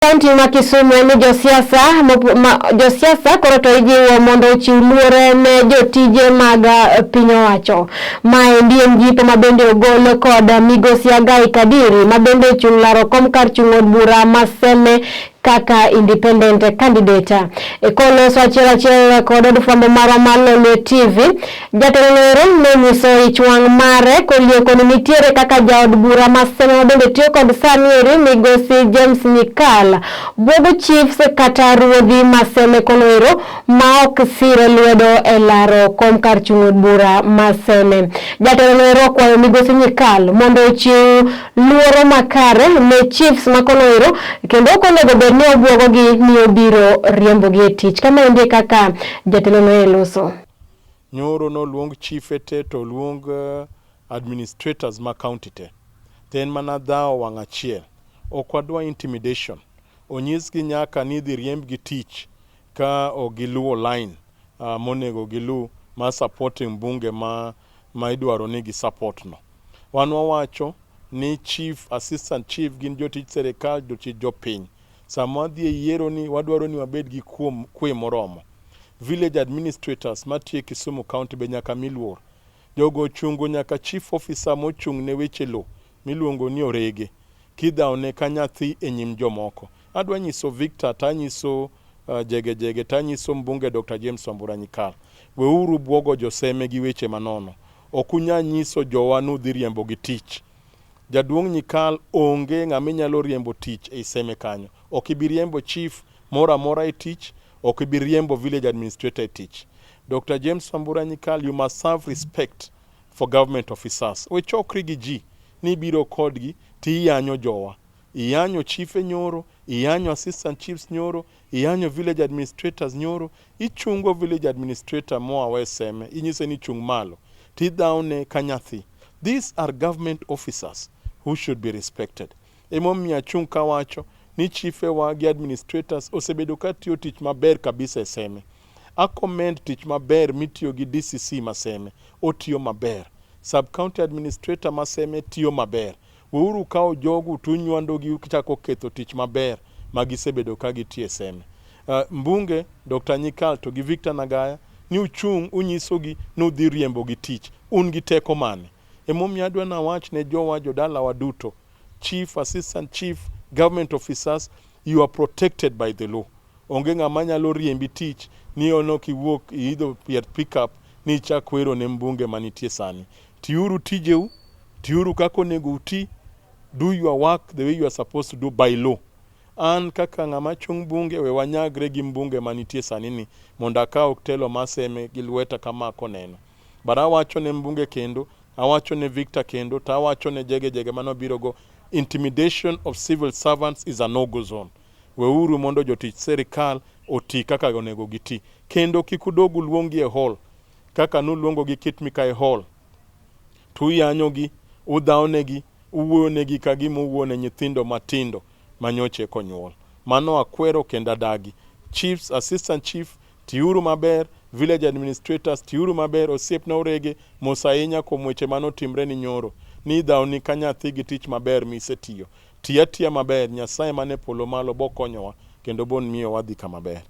Kaunti ma Kisumu en ni josiasa koro to ijiwo mondo ochiw luor ne jotije mag piny owacho. Maendi en jipo ma bende ogol kod migosi Agai Kadiri ma bende ochung' laro kom kar chung' od bura ma Seme kaka independent candidate. E koloso achiel achiel kod od fwambo marwa mar Lolwe TV, jatelo noero nonyiso ich wang' mare kolieko ni nitiere kaka jaod bura ma Seme ma bende tiyo kod sani eri migosi James Nyikal bwogo chiefs kata ruodhi ma Seme kono ero ma ok sire lwedo e laro kom kar chung' od bura ma Seme. Jatelo noero okwayo migosi Nyikal mondo ochiw luoro makare ne chiefs ma kono ero kendo ok onego bed ni obwogogi ni obiro riembogi e tich. Kamaendi e kaka jatelo no loso. Nyoro noluong chife te to oluong administrators ma county te. To en mana dhawo wang' achiel. Ok wadwa intimidation. Onyisgi nyaka ni idhi riembgi tich ka ok giluwo line monego gilu mar supporting mbunge ma idwaro ni gi support no. Wan wawacho ni chief, assistant chief gin jotich sirikal, jotich jopiny. Sama wadhi e yiero ni wadwaro ni wabed gi kwe moromo. Village administrators matiyo e Kisumu County be nyaka mi luor. Jogo ochungo nyaka chief officer mochung' ne weche lo miluongo ni Orege kidhawne ka nyathi e nyim jomoko. Adwa nyiso Victor tanyiso Jege Jege tanyiso mbunge Dr. James Wambura Nyikal. Weuru bwogo joseme gi weche manono. Ok unyal nyiso jowa nudhi riembo gi tich. Jaduong' Nyikal onge ng'ama inyalo riembo tich ei Seme kanyo. Ok ibi riembo chief moro amora e tich, ok ibi riembo village administrator e tich. Dr. James Wambura Nyikal, you must have respect for government officers. We chokri gi ji ni ibiro kodgi tiyanyo jowa. Iyanyo chife nyoro, iyanyo assistant chiefs nyoro, iyanyo village administrators nyoro, ichungo village administrator moa we Seme, inyise ni chung malo, tidhawne ka nyathi. These are government officers who should be respected. Emomiyo achung' kawacho ni chifewa gi administrators osebedo ka tiyo tich maber kabisa e Seme. A commend tich maber mitiyo gi DCC ma Seme, otiyo maber. Sub county administrator ma Seme tiyo maber. Weuru kawo jogu tunywando gi chako ketho tich maber ma gisebedo ka gitiyo e Seme. Mbunge Dr. Nyikal to gi Victor Nagaya ni uchung' unyisogi ni udhi riembo gi tich. Un gi teko mane? Emomiyo adwa nawach ne jowa jodalawa duto, chief, assistant chief, government officers, you are protected by the law. Onge ng'ama nyalo riembi tich ni ono kiwuok iidho pier pickup ni ichak wero ne mbunge manitie sani. Tiuru tijeu, tiuru kaka onego uti, do your work the way you are supposed to do by law. An kaka ng'ama chung' bunge we wanyagre gi mbunge manitie sani ni mondo akaw telo ma Seme gi lweta kamako neno. But awacho ne mbunge kendo, awacho ne Victor kendo, to awacho ne Jege Jege manobiro go, intimidation of civil servants is a no-go zone. Weuru mondo jotich sirikal oti kaka onego giti. Kendo kik udog uluonggi e hall kaka nuluongo gi Kit Mikayi hall. To uyanyogi, udhawonegi, uwuoyonegi ka gima uwuoyo ne nyithindo matindo manyocha eka onyuol. Mano akwero kendo adagi. Chiefs, assistant chief, tiuru maber, village administrators tiuru maber, osiepna Orege mos ahinya kuom weche manotimre ni nyoro. Ni idhawni ka nyathi gi tich maber misetiyo. Ti atiya maber, Nyasaye mane polo malo bokonyowa kendo bon miyo wadhi kama ber.